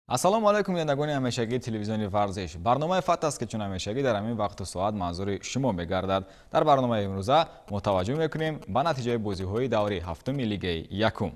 Ассалому алайкум, бинандагони ҳамешагии телевизиони Варзиш. Барномаи «Фат» аст, ки чун ҳамешагӣ дар ҳамин вақту соат манзури шумо мегардад. Дар барномаи имрӯза мо таваҷҷӯҳ мекунем ба натиҷаи бозиҳои даври ҳафтуми лигаи якум.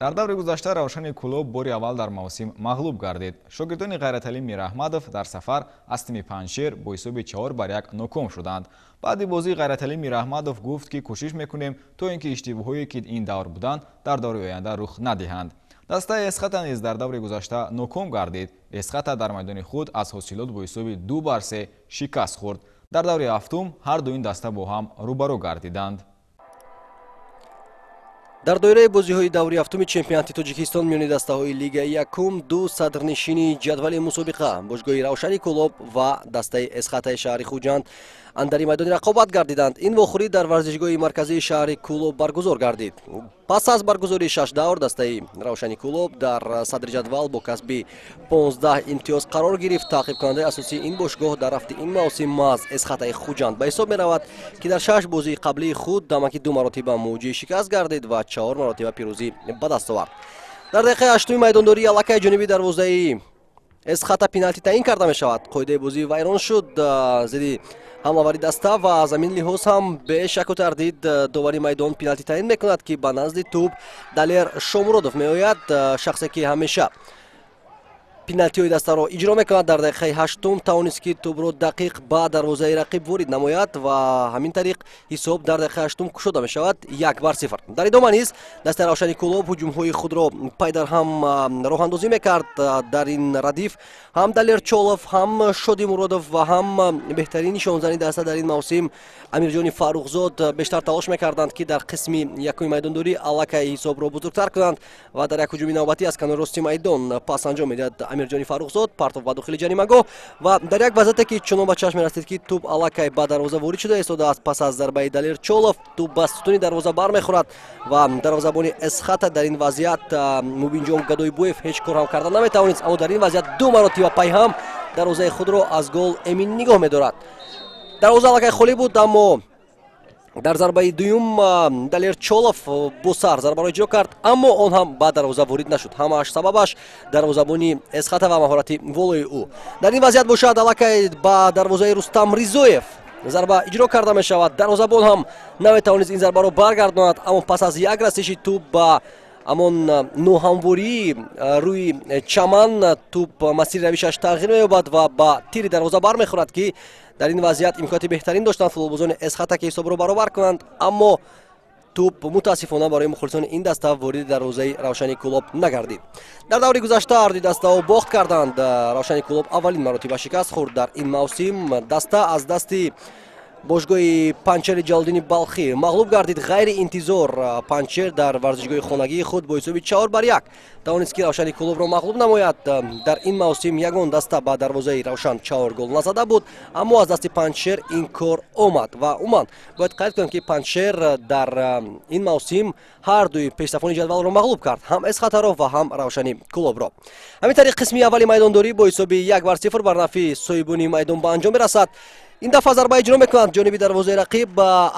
Дар даври гузашта Равшани Кӯлоб бори аввал дар мавсим мағлуб гардид. Шогирдони Ғайраталӣ Мираҳмадов дар сафар аз тими Панҷшер бо ҳисоби 4-1 ноком шуданд. Баъди бозӣ Ғайраталӣ Мираҳмадов гуфт, ки кӯшиш мекунем, то ин ки иштибоҳое, ки ин давр буданд, дар даври оянда рух надиҳанд. Дастаи Эсхата низ дар даври гузашта ноком гардид. Эсхата дар майдони худ аз Ҳосилот бо ҳисоби 2-3 шикаст хӯрд. Дар даври ҳафтум ҳар ду ин даста бо ҳам рӯбарӯ гардиданд. Дар доираи бозиҳои даври ҳафтуми чемпионати Тоҷикистон миёни дастаҳои лигаи якум, ду садрнишини ҷадвали мусобиқа, бошгоҳи Равшани Кӯлоб ва дастаи Эсхатаи шаҳри Хуҷанд, андари майдони рақобат гардиданд. Ин вохӯрӣ дар варзишгоҳи марказии шаҳри Кӯлоб баргузор гардид. Пас аз баргузории шаш давр, дастаи Равшани Кӯлоб дар садри ҷадвал бо касби 15 имтиёз қарор гирифт. Таъқибкунандаи асосии ин бошгоҳ дар рафти ин мавсим маҳз Эсхатаи Хуҷанд ба ҳисоб меравад, ки дар шаш бозии қаблии худ дамаки ду маротиба муҷиҳи шикаст гардид ва чаҳор маротиба пирӯзӣ ба даст овард. Дар дақиқаи ҳаштуми майдондории аллакай ҷониби дарвозаи Эсхата пеналти таъин карда мешавад. Қоидаи бозӣ вайрон шуд зидди ҳамлавари даста ва аз ҳамин лиҳоз ҳам бешаку тардид довари майдон пеналти таъин мекунад, ки ба назди тӯб Далер Шомуродов меояд, шахсе ки ҳамеша пеналтиҳои дастаро иҷро мекунад. Дар дақиқаи ҳаштум тавонист, ки тӯбро дақиқ ба дарвозаи рақиб ворид намояд ва ҳамин тариқ ҳисоб дар дақиқаи ҳаштум кушода мешавад, 1-0. Дар идома низ дастаи Равшани Кӯлоб ҳуҷумҳои худро пайдарҳам роҳандозӣ мекард. Дар ин радиф ҳам Далер Чолов, ҳам Шоди Муродов ва ҳам беҳтарин нишонзани даста дар ин мавсим Амирҷони Фаррухзод бештар талош мекарданд, ки дар қисми якуми майдондорӣ аллакай ҳисобро бузургтар кунанд. Ва дар як ҳуҷуми навбатӣ аз канори рости майдон пас анҷом медиҳад Амирҷони Фаррухзод, партов ба дохили ҷаримагоҳ ва дар як вазъияте, ки чунон ба чашм мерасид, ки тӯб аллакай ба дарвоза ворид шуда истодааст, пас аз зарбаи Далер Чолов тӯб ба сутуни дарвоза бармехӯрад ва дарвозабони Эсхата дар ин вазъият Мубинҷон Гадоибоев ҳеҷ кор ҳам карда наметавонист. Аммо дар ин вазъият ду маротиба пайҳам дарвозаи худро аз гол эмин нигоҳ медорад. Дарвоза аллакай холӣ буд, аммо дар зарбаи дуюм Далер Чолов бо сар зарбаро иҷро кард, аммо он ҳам ба дарвоза ворид нашуд. Ҳамааш сабабаш дарвозабони Эсхата ва маҳорати волои ӯ. Дар ин вазъият бошад, аллакай ба дарвозаи Рустам Ризоев зарба иҷро карда мешавад. Дарвозабон ҳам наметавонист ин зарбаро баргардонад, аммо пас аз як расиши тӯб ба ҳамон ноҳамвории рӯи чаман, тӯб масири равишаш тағйир меёбад ва ба тири дарвоза бармехӯрад, ки дар ин вазъият имконоти беҳтарин доштанд футболбозони Эсхата, ки ҳисобро баробар кунанд, аммо тӯб мутаассифона барои мухлисони ин даста вориди дарвозаи Равшани Кӯлоб нагардид. Дар даври гузашта ҳардуи дастаҳо бохт карданд. Равшани Кӯлоб аввалин маротиба шикаст хӯрд дар ин мавсим. Даста аз дасти бошгоҳи Панҷшери Ҷалолиддини Балхӣ мағлуб гардид. Ғайриинтизор Панҷшер дар варзишгоҳи хонагии худ бо ҳисоби 4-1 тавонист, ки Равшани Кӯлобро мағлуб намояд. Дар ин мавсим ягон даста ба дарвозаи Равшан чаҳор гол назада буд, аммо аз дасти Панҷшер ин кор омад. Ва умуман бояд қайд кунем, ки Панҷшер дар ин мавсим ҳар дуи пешсафони ҷадвалро мағлуб кард, ҳам Эсхатаро ва ҳам Равшани Кӯлобро. Ҳамин тариқ қисми аввали майдондорӣ бо ҳисоби 1-0 бар нафъи соҳибони майдон ба анҷом мерасад. Ин дафъа зарба иҷро мекунанд ҷониби дарвозаи рақиб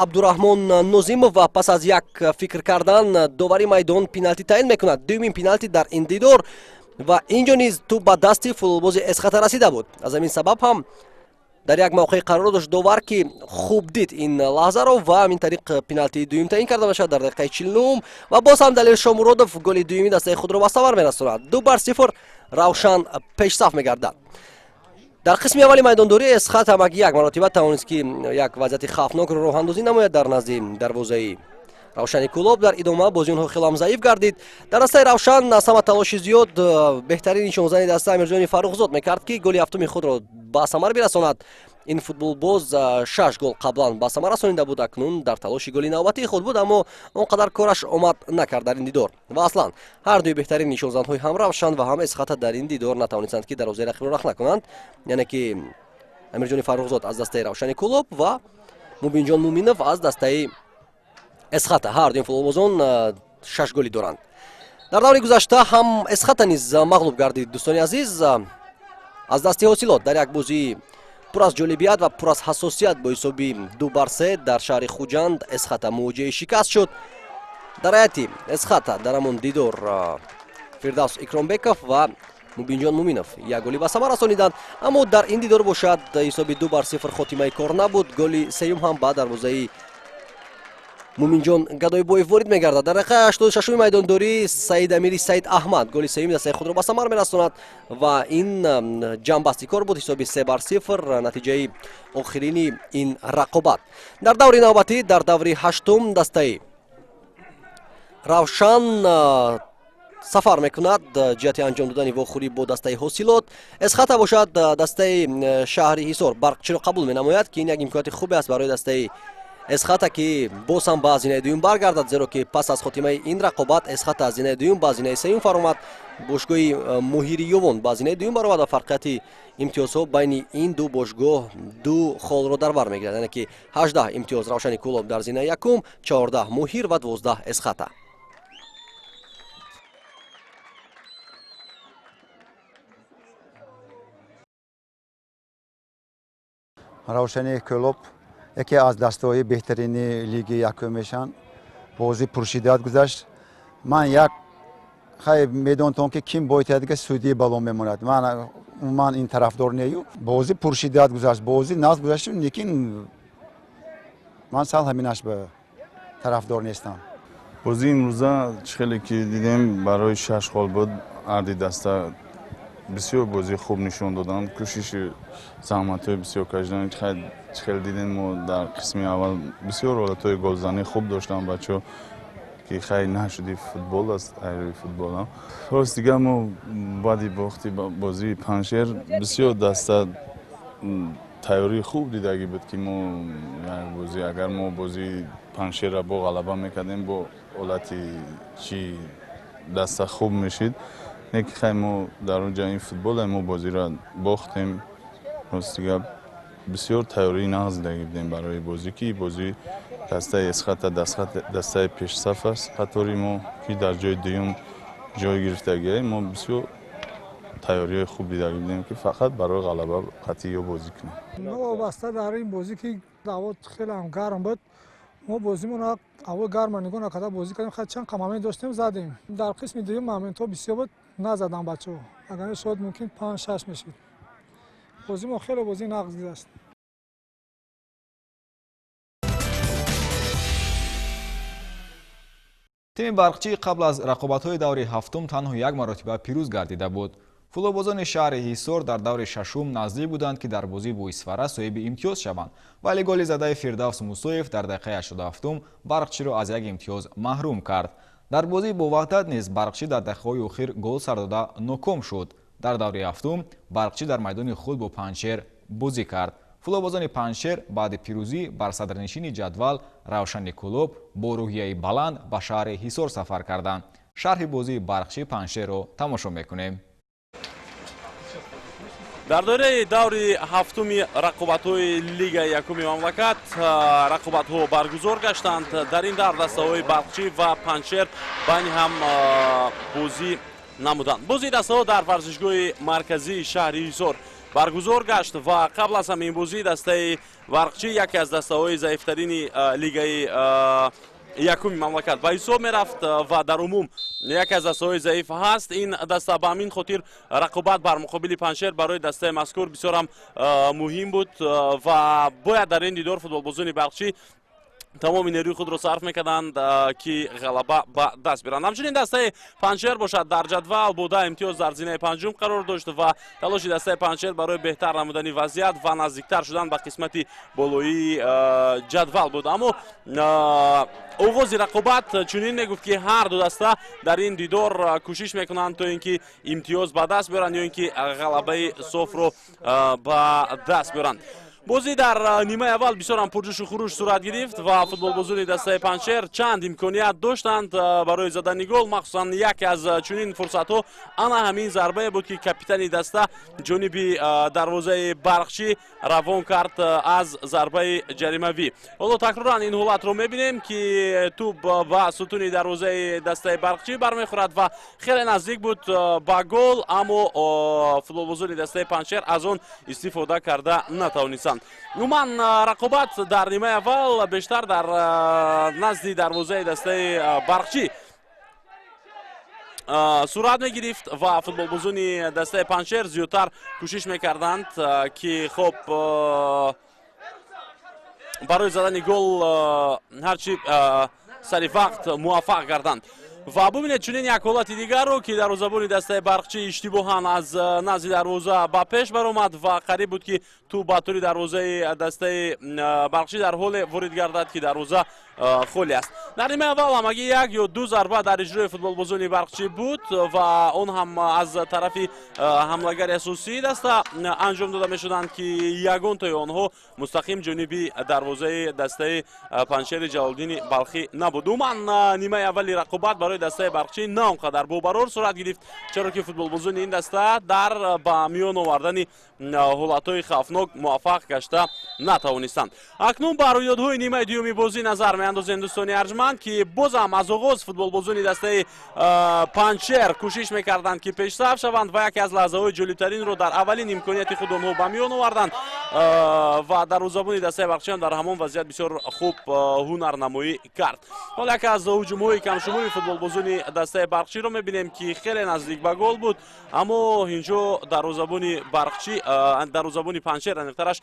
Абдураҳмон Нозимов ва пас аз як фикр кардан довари майдон пеналти таъин мекунад. Дуюмин пеналти дар ин дидор ва инҷо низ тӯб ба дасти футболбози Эсхата расида буд. Аз ҳамин сабаб ҳам дар як мавқеъ қарор дошт довар, ки хуб дид ин лаҳзаро, ва ҳамин тариқ пеналти дуюм таъин карда мешавад дар дақиқаи 49-ум ва боз ҳам Далер Шомуродов голи дуюми дастаи худро ба самар мерасонад. 2-0 Равшан пешсаф мегардад. Дар қисми аввали майдондорӣ Эсхат ҳамагӣ як маротиба тавонист, ки як вазъияти хавфнокро роҳандозӣ намояд дар назди дарвозаи Равшани Кӯлоб. Дар идома бозии онҳо хелам заиф гардид. Дар дастаи Равшан аз ҳама талоши зиёд беҳтарин нишонзани даста Амирҷони Фаррухзод мекард, ки голи ҳафтуми худро ба самар бирасонад. Ин футболбоз шаш гол қаблан ба самар расонида буд, акнун дар талоши голи навбатии худ буд, аммо он қадар кораш омад накард дар ин дидор. Ва аслан ҳар дуи беҳтарин нишонзанҳои ҳам Равшан ва ҳам Эсхата дар ин дидор натавонистанд, ки дарвозаи рақибро рахна кунанд, яъне ки Амирҷони Фаррухзод аз дастаи Равшани Кӯлоб ва Мубинҷон Муминов аз дастаи Эсхата. Ҳар дуи футболбозон шаш голӣ доранд. Дар даври гузашта ҳам Эсхата низ мағлуб гардид, дӯстони азиз, аз дасти Ҳосилот дар як бозии пур аз ҷолибият ва пур аз ҳассосият. Бо ҳисоби 2-3 дар шаҳри Хуҷанд Эсхата мувоҷиҳи шикаст шуд. Дар ҳайати Эсхата дар ҳамон дидор Фирдавс Икромбеков ва Мубинҷон Муминов як голи ба самар расониданд, аммо дар ин дидор бошад ҳисоби 2-0 хотимаи кор набуд. Голи сеюм ҳам ба дарвозаи Муминҷон Гадоибоев ворид мегардад. Дар дақиқаи 86-уми майдондорӣ Саид Амири Саид Аҳмад голи сеюми дастаи худро ба самар мерасонад ва ин ҷамъбасти кор буд. Ҳисоби 3-0 натиҷаи охирини ин рақобат. Дар даври навбатӣ, дар даври ҳаштум, дастаи Равшан сафар мекунад ҷиҳати анҷом додани вохӯрӣ бо дастаи Ҳосилот. Эсхата бошад дастаи шаҳри Ҳисор Барқчиро қабул менамояд, ки ин як имконияти хубе аст барои дастаи Эсхата, ки боз ҳам ба зинаи дуюм баргардад, зеро ки пас аз хотимаи ин рақобат Эсхата аз зинаи дуюм ба зинаи сеюм фаромад. Бошгоҳи Муҳири Ёвон ба зинаи дуюм баромад ва фарқияти имтиёзҳо байни ин ду бошгоҳ 2 холро дар бар мегирад, яъне ки 18 имтиёз Равшани Кӯлоб дар зинаи якум, 14 Муҳир ва 12 Эсхата. Равшани Кӯлоб яке аз дастаҳои беҳтарини лиги якум мешаванд. Бозӣ пуршиддат гузашт. Ман як хай медонтон, ки ким бойтая дига судии бало мемонад. Ман умуман ин тарафдор нею. Бозӣ пуршиддат гузашт, бозӣ нағз гузашт, лекин ман сал ҳаминаш ба тарафдор нестам. Бозии имрӯза чӣ хеле ки дидем, барои 6 хол буд. Ҳарди даста бисёр бозии хуб нишон доданд, кӯшиши заҳматҳои бисёр кашиданд. Чӣ хеле дидем, мо дар қисми аввал бисёр ҳолатҳои голзанӣ хуб доштанд бачаҳо, ки хай нашуди, футбол аст, айрӯи футбол. Рост дигар, мо баъди бохти бозии Паншер бисёр даста тайёрии хуб дидагӣ буд, ки мо як бозӣ, агар мо бозии Паншерра бо ғалаба мекардем, бо ҳолати чӣ даста хуб мешид. Не ки хай мо дар он ҷа ин футболе, мо бозиро бохтем. Рости гап, бисёр тайёрии нағз дидагӣ будем барои бозӣ, ки бозии дастаи Эсхата дастаи пешсаф аст, қатори мо, ки дар ҷои дуюм ҷой гирифтагиа. Мо бисёр тайёриҳои хуб дидагӣ будем, ки фақат барои ғалаба қатъӣ ё бозӣ кунем. Новобаста дар ин бозӣ, ки ҳаво хеле ҳам гарм буд, мо бозимона ҳавои гарма нигоҳ накарда бозӣ кардем. Хай чанд қа момент доштем, задем. Дар қисми дуюм моментҳо бисёр буд, назадам бачаҳо, агар шояд мумкин 5-6 мешид. Бозӣ мо хеле бозии нағз гузашт. Тими Барқчӣ қабл аз рақобатҳои даври ҳафтум танҳо як маротиба пирӯз гардида буд. Фулобозони шаҳри Ҳисор дар даври шашум наздик буданд, ки дар бозӣ бо Исфара соҳиби имтиёз шаванд, вале голи задаи Фирдавс Мусоев дар дақиқаи 87-ум Барқчиро аз як имтиёз маҳрум кард. Дар бозӣ бо Ваҳдат низ Барқчӣ дар дақиқаҳои охир гол сар дода ноком шуд. Дар даври ҳафтум Барқчӣ дар майдони худ бо Панҷшер бозӣ кард. Фулобозони Панҷшер баъди пирӯзӣ бар садрнишини ҷадвал Равшани Кӯлоб бо рӯҳияи баланд ба шаҳри Ҳисор сафар карданд. Шарҳи бозии Барқчӣ Панҷшерро тамошо мекунем. Дар доираи даври ҳафтуми рақобатҳои лигаи якуми мамлакат рақобатҳо баргузор гаштанд. Дар ин давр дастаҳои Барқчӣ ва Панҷшер байни ҳам бозӣ намуданд. Бозии дастаҳо дар варзишгоҳи марказии шаҳри Ҳисор баргузор гашт ва қабл аз ҳамин бозӣ дастаи Барқчӣ яке аз дастаҳои заифтарини лигаи якуми мамлакат ба ҳисоб мерафт ва дар умум яке аз дастаҳои заиф ҳаст ин даста. Ба ҳамин хотир рақобат бар муқобили Панҷшер барои дастаи мазкур бисёр ҳам муҳим буд ва бояд дар ин дидор футболбозони Барқчӣ тамоми нерӯи худро сарф мекарданд, ки ғалаба ба даст биёранд. Ҳамчунин дастаи Панҷшер бошад дар ҷадвал бо 10 имтиёз дар зинаи панҷум қарор дошт ва талоши дастаи Панҷшер барои беҳтар намудани вазъият ва наздиктар шудан ба қисмати болоии ҷадвал буд. Аммо оғози рақобат чунин мегуфт, ки ҳар ду даста дар ин дидор кӯшиш мекунанд, то ин ки имтиёз ба даст биёранд ё ин ки ғалабаи софро ба даст биёранд. Бозӣ дар нимаи аввал бисёр ҳам пурҷӯшу хуруш сурат гирифт ва футболбозони дастаи Панҷшер чанд имконият доштанд барои задани гол. Махсусан яке аз чунин фурсатҳо ана ҳамин зарбае буд, ки капитани даста ҷониби дарвозаи Барқчӣ равон кард аз зарбаи ҷаримавӣ. Ҳоло такроран ин ҳолатро мебинем, ки тӯб ба сутуни дарвозаи дастаи Барқчӣ бармехӯрад ва хеле наздик буд ба гол, аммо футболбозони дастаи Панҷшер аз он истифода карда натавонистанд. намуданд. Умуман рақобат дар нимаи аввал бештар дар назди дарвозаи дастаи Барқчӣ сурат мегирифт ва футболбозони дастаи Панҷшер зиёдтар кӯшиш мекарданд, ки хоб барои задани гол ҳарчи сари вақт муваффақ гарданд. Ва бубинед чунин як ҳолати дигарро, ки дарвозабони дастаи Барқчӣ иштибоҳан аз назди дарвоза ба пеш баромад ва қариб буд, ки тӯб ба тури дарвозаи дастаи Барқчӣ дар ҳоле ворид гардад, ки дарвоза холӣ аст. Дар нимаи аввал ҳамагӣ як ё ду зарба дар иҷрои футболбозони Барқчӣ буд ва он ҳам аз тарафи ҳамлагари асосии даста анҷом дода мешуданд, ки ягонтои онҳо мустақим ҷониби дарвозаи дастаи Панҷшери Ҷалолиддини Балхӣ набуд. Умуман нимаи аввали рақобат барои дастаи Барқчӣ на он қадар бобарор сурат гирифт, чаро ки футболбозони ин даста дар ба миён овардани ҳолатҳои хавфнок муваффақ гашта натавонистанд. Акнун ба рӯйдодҳои нимаи дуюми бозӣ назар меандозем, дӯстони арҷманд, ки бозам аз оғоз футболбозони дастаи Панҷшер кӯшиш мекарданд, ки пешсаф шаванд ва яке аз лаҳзаҳои ҷолибтаринро дар аввалин имконияти худ онҳо ба миён оварданд ва дарвозабони дастаи Барқчиам дар ҳамон вазъият бисёр хуб ҳунарнамоӣ кард. Ҳол яке аз ҳуҷумҳои камшумори футболбозони дастаи Барқчиро мебинем, ки хеле наздик ба гол буд, аммо инҷо дарвозабони Барқчӣ, дарвозабони Панҷшер аниқтараш,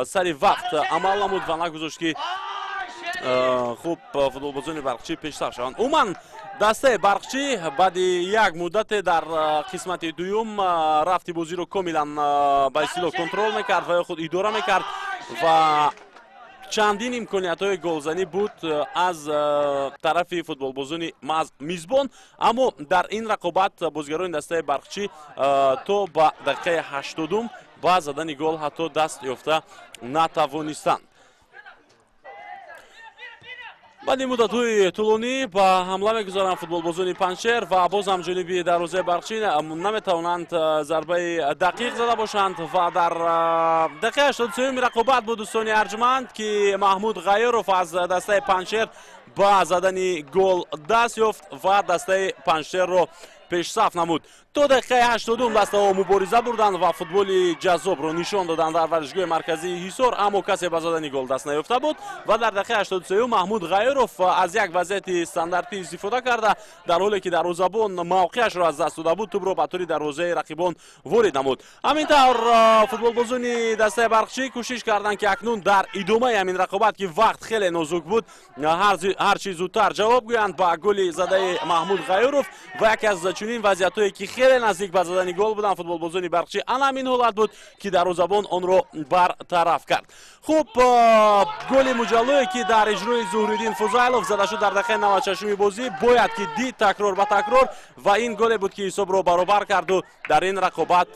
сари вақт амал намуд ва нагузошт, ки хуб футболбозони Барқчӣ пешсаф шаванд. Умуман дастаи Барқчӣ баъди як муддате дар қисмати дуюм рафти бозиро комилан ба истилоҳ контрол мекард ва ё худ идора мекард ва чандин имкониятҳои голзанӣ буд аз тарафи футболбозони мизбон, аммо дар ин рақобат бозигарони дастаи Барқчӣ то ба дақиқаи 80-ум ба задани гол ҳатто даст ёфта натавонистанд. Баъди муддатҳои тӯлонӣ ба ҳамла мегузаранд футболбозони Панҷшер ва боз ҳам ҷониби дарвозаи Барқчӣ наметавонанд зарбаи дақиқ зада бошанд ва дар дақиқаи 83-юми рақобат буд, дӯстони арҷманд, ки Маҳмуд Ғайёров аз дастаи Панҷшер ба задани гол даст ёфт ва дастаи Панҷшерро пешсаф намуд. То дақиқаи 80-ум дастаҳо мубориза бурданд ва футболи ҷаззобро нишон доданд дар варзишгоҳи марказии Ҳисор, аммо касе ба задани гол даст наёфта буд ва дар дақиқаи 83-ум Маҳмуд Ғайёров аз як вазъияти стандартӣ истифода карда, дар ҳоле ки дарвозабон мавқеашро аз даст дода буд, тӯбро ба тури дарвозаи рақибон ворид намуд. Ҳамин тавр футболбозони дастаи Барқчӣ кӯшиш карданд, ки акнун дар идомаи ҳамин рақобат, ки вақт хеле нозук буд, ҳарчи зудтар ҷавоб гӯянд ба голи задаи Маҳмуд Ғайёров ва яке аз чунин вазъиятҳое, ки хеле наздик ба задани гол буданд футболбозони Барқчӣ, ана ҳамин ҳолат буд, ки дарвозабон онро бартараф кард. Хуб, голи муҷаллое, ки дар иҷрои Зуҳриддин Фузайлов зада шуд дар дақиқаи 96-уми бозӣ, бояд ки дид такрор ба такрор ва ин голе буд, ки ҳисобро баробар карду дар ин рақобат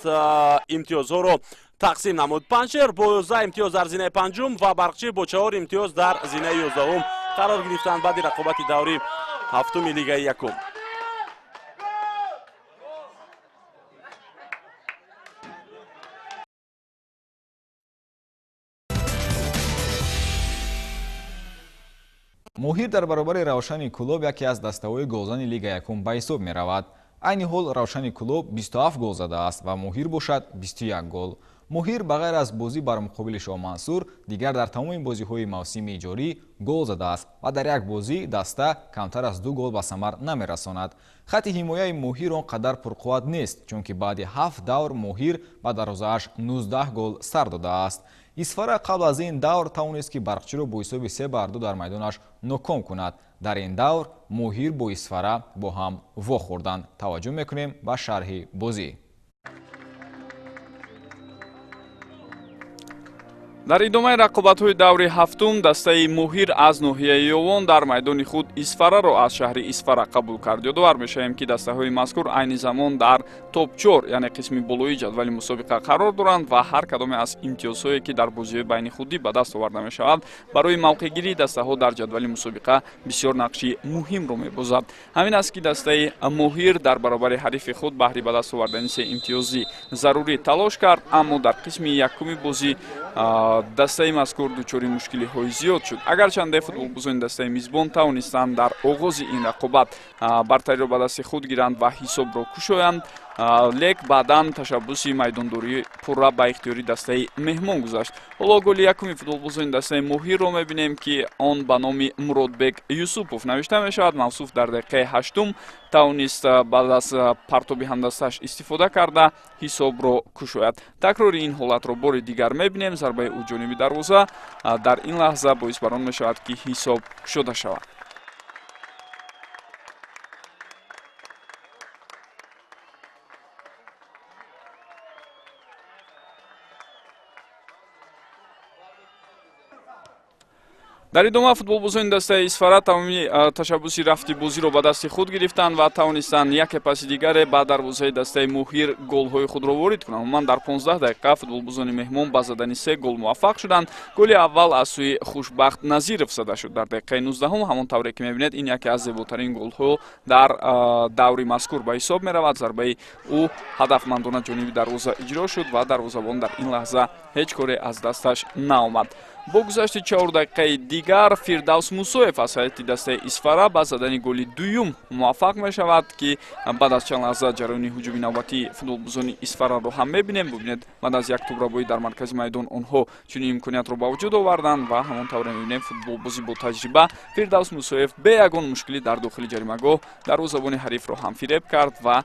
имтиёзҳоро тақсим намуд. Панҷшер бо 11 имтиёз дар зинаи панҷум ва Барқчӣ бо 4 имтиёз дар зинаи 11-ум қарор гирифтанд баъди рақобати даври ҳафтуми лигаи якум. Моҳир дар баробари Равшани Кӯлоб яке аз дастаҳои голзани лига якум ба ҳисоб меравад. Айни ҳол Равшани Кӯлоб 27 гол задааст ва Моҳир бошад 21 гол. Моҳир ба ғайр аз бозӣ бар муқобили Шоҳмансур, дигар дар тамоми бозиҳои мавсими ҷорӣ гол задааст ва дар як бозӣ даста камтар аз 2 гол ба самар намерасонад. Хатти ҳимояи Моҳир он қадар пурқувват нест, чунки баъди 7 давр Моҳир ба дарвозааш 19 гол сар додааст. Исфара қабл аз ин давр тавонист, ки Барқчиро бо ҳисоби 3-2 дар майдонаш ноком кунад. Дар ин давр Моҳир бо Исфара бо ҳам вохӯрданд. Таваҷҷӯҳ мекунем ба шарҳи бозӣ. Дар идомаи рақобатҳои даври ҳафтум дастаи Моҳир аз ноҳияи Ёвон дар майдони худ Исфараро аз шаҳри Исфара қабул кард. Ёдовар мешавем, ки дастаҳои мазкур айни замон дар топ-4, яъне қисми болоии ҷадвали мусобиқа қарор доранд ва ҳар кадоме аз имтиёзҳое, ки дар бозиҳои байни худӣ ба даст оварда мешавад, барои мавқеъгирии дастаҳо дар ҷадвали мусобиқа бисёр нақши муҳимро мебозад. Ҳамин аст, ки дастаи Моҳир дар баробари ҳарифи худ баҳри ба даст овардани се имтиёзи зарурӣ талош кард, аммо дар қисми якуми бозӣ дастаи мазкур дучори мушкилиҳои зиёд шуд. Агарчанде футболбозони дастаи мизбон тавонистанд дар оғози ин рақобат бартариро ба дасти худ гиранд ва ҳисобро кушоянд, Лек баъдан ташаббуси майдондорӣ пурра ба ихтиёри дастаи меҳмон гузашт. Ҳоло голи якуми футболбозони дастаи Моҳирро мебинем, ки он ба номи Муродбек Юсупов навишта мешавад. Мавсуф дар дақиқаи ҳаштум тавонист баъд аз партоби ҳамдастааш истифода карда ҳисобро кушояд. Такрори ин ҳолатро бори дигар мебинем. Зарбаи ӯ ҷониби дарвоза дар ин лаҳза боис бар он мешавад, ки ҳисоб кушода шавад. Дар идома футболбозони дастаи Исфара тамоми ташаббуси рафти бозиро ба дасти худ гирифтанд ва тавонистанд яке паси дигаре ба дарвозаи дастаи Моҳир голҳои худро ворид кунанд. Умуман дар 15 дақиқа футболбозони меҳмон ба задани се гол муваффақ шуданд. Голи аввал аз сӯи Хушбахт Назиров зада шуд дар дақиқаи 19-ум. Ҳамон тавре ки мебинед, ин яке аз зеботарин голҳо дар даври мазкур ба ҳисоб меравад. Зарбаи ӯ ҳадафмандона ҷониби дарвоза иҷро шуд ва дарвозабон дар ин лаҳза ҳеҷ коре аз дасташ наомад. Бо гузашти 4 дақиқаи дигар Фирдавс Мусоев аз ҳайати дастаи Исфара ба задани голи дуюм муваффақ мешавад, ки баъд аз чанд лаҳза ҷараёни ҳуҷуми навбатии футболбозони Исфараро ҳам мебинем. Бубинед, баъд аз як тӯбрабоӣ дар маркази майдон онҳо чунин имкониятро ба вуҷуд оварданд ва ҳамон тавре мебинем футболбози бо таҷриба Фирдавс Мусоев бе ягон мушкилӣ дар дохили ҷаримагоҳ дарвозабони ҳарифро ҳам фиреб кард ва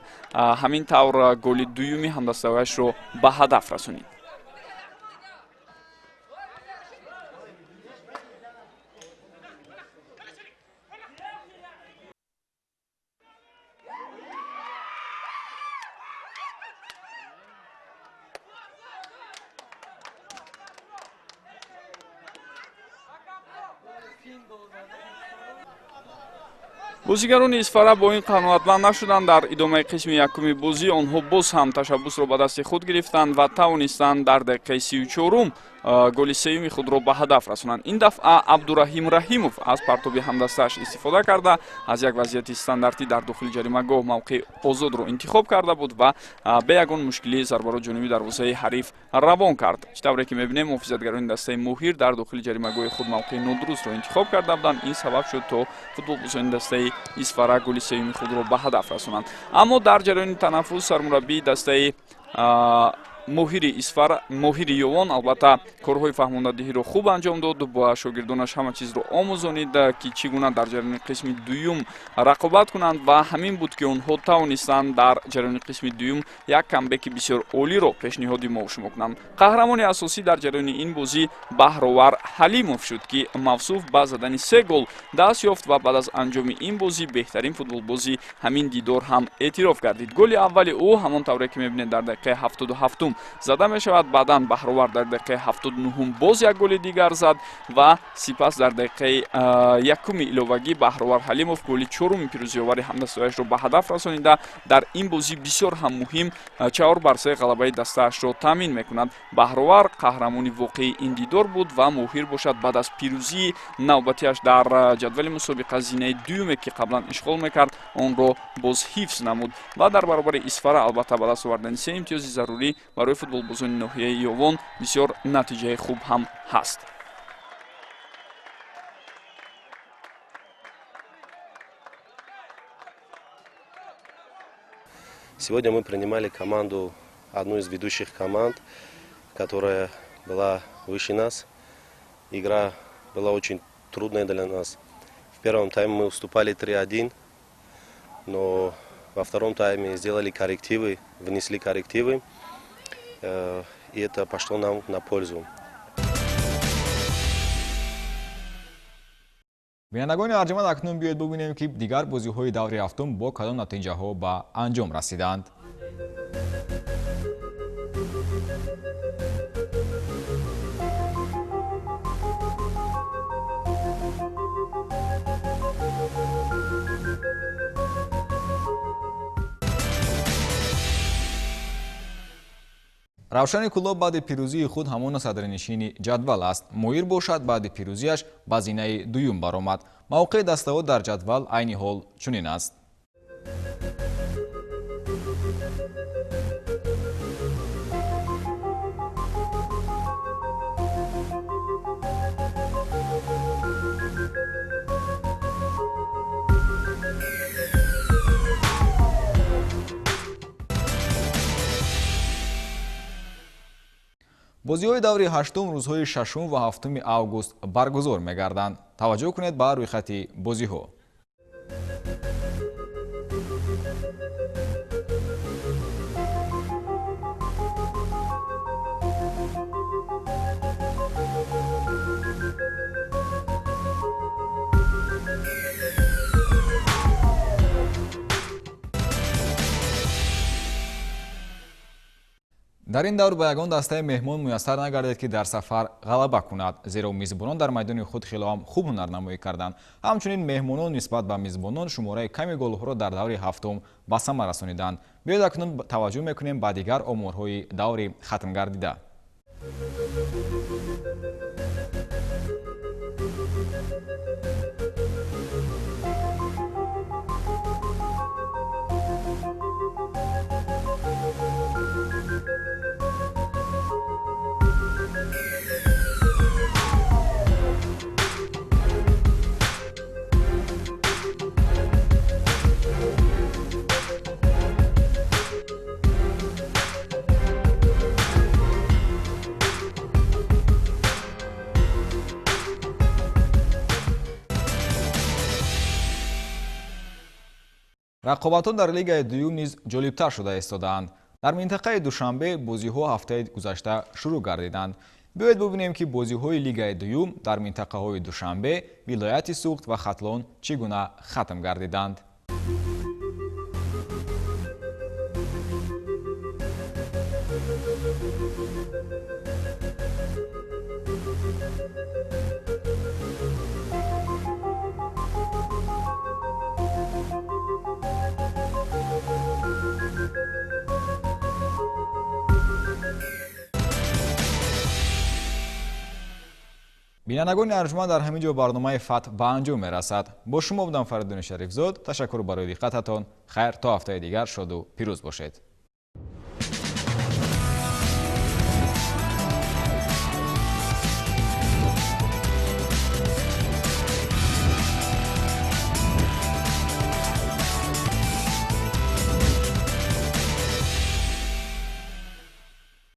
ҳамин тавр голи дуюми ҳамдастаҳояшро ба ҳадаф расонид. Бозигарони Исфара бо ин қаноатманд нашуданд. Дар идомаи қисми якуми бозӣ онҳо боз ҳам ташаббусро ба дасти худ гирифтанд ва тавонистанд дар дақиқаи 34-ум голи сеюми худро ба ҳадаф расонанд. Ин дафъа Абдураҳим Раҳимов аз партоби ҳамдастааш истифода карда аз як вазъияти стандартӣ дар дохили ҷаримагоҳ мавқеи озодро интихоб карда буд ва бе ягон мушкилӣ зарбаро ҷониби дарвозаи ҳариф равон кард. Чӣ тавре ки мебинем, муҳофизатгарони дастаи Моҳир дар дохили ҷаримагоҳи худ мавқеи нодурустро интихоб карда буданд. Ин сабаб шуд, то футболбозони дастаи Исфара голи сеюми худро ба ҳадаф расонанд. Аммо дар ҷараёни танаффус сармураббии дастаи Моҳири Исфара, Моҳири Ёвон, албатта корҳои фаҳмондадиҳиро хуб анҷом дод, ба шогирдонаш ҳама чизро омӯзонид, ки чӣ гуна дар ҷараёни қисми дуюм рақобат кунанд ва ҳамин буд, ки онҳо тавонистанд дар ҷараёни қисми дуюм як камбеки бисёр олиро пешниҳоди мо шумо кунанд. Қаҳрамони асосӣ дар ҷараёни ин бозӣ Баҳровар Ҳалимов шуд, ки мавсуф ба задани се гол даст ёфт ва баъд аз анҷоми ин бозӣ беҳтарин футболбози ҳамин дидор ҳам эътироф гардид. Голи аввали ӯ ҳамон тавре ки мебинед дар дақиқаи 77-ум зада мешавад. Баъдан Баҳровар дар дақиқаи 79-ум боз як голи дигар зад ва сипас дар дақиқаи якуми иловагӣ Баҳровар Ҳалимов голи чоруми пирӯзиовари ҳамдастаҳояшро ба ҳадаф расонида дар ин бозӣ бисёр ҳам муҳим 4-3 ғалабаи дастаашро таъмин мекунад. Баҳровар қаҳрамони воқеии ин дидор буд ва Моҳир бошад баъд аз пирӯзии навбатиаш дар ҷадвали мусобиқа зинаи дуюме, ки қаблан ишғол мекард, онро боз ҳифз намуд ва дар баробари Исфара албатта ба даст овардани се имтиёзи зарурӣ барои футболбозони ноҳияи Ёвон бисёр натиҷаи хуб ҳам ҳаст. Сегодня мы принимали команду, одну из ведущих команд, которая была выше нас. Игра была очень трудная для нас. В первом тайме мы уступали 3-1, но во втором тайме сделали коррективы, внесли коррективы, и это пошло нам на пользу. Бинандагони арҷманд, акнун биёед бубинем, ки дигар бозиҳои даври ҳафтум бо кадом натиҷаҳо ба анҷом расиданд. Равшани Кӯлоб баъди пирӯзии худ ҳамон садрнишини ҷадвал аст. Моҳир бошад баъди пирӯзиаш ба зинаи дуюм баромад. Мавқеи дастаҳо дар ҷадвал айни ҳол чунин аст. Бозиҳои даври ҳаштум рӯзҳои 6 ва 7 август баргузор мегарданд. Таваҷҷӯҳ кунед ба рӯйхати бозиҳо. Дар ин давр ба ягон дастаи меҳмон муяссар нагардид, ки дар сафар ғалаба кунад, зеро мизбонон дар майдони худ хело ҳам хуб ҳунарнамоӣ карданд. Ҳамчунин меҳмонон нисбат ба мизбонон шумораи ками голҳоро дар даври ҳафтум ба самар расониданд. Биёед акнун таваҷҷӯҳ мекунем ба дигар оморҳои даври хатмгардида. Рақобатҳо дар лигаи дуюм низ ҷолибтар шуда истодаанд. Дар минтақаи Душанбе бозиҳо ҳафтаи гузашта шурӯъ гардиданд. Биёед бубинем, ки бозиҳои лигаи дуюм дар минтақаҳои Душанбе, вилояти Суғд ва Хатлон чӣ гуна хатм гардиданд. Бинандагони арҷманд, дар ҳамин ҷо барномаи Фатҳ ба анҷом мерасад. Бо шумо будам Фаридуни Шарифзод. Ташаккур барои диққататон. Хайр, то ҳафтаи дигар шоду пирӯз бошед.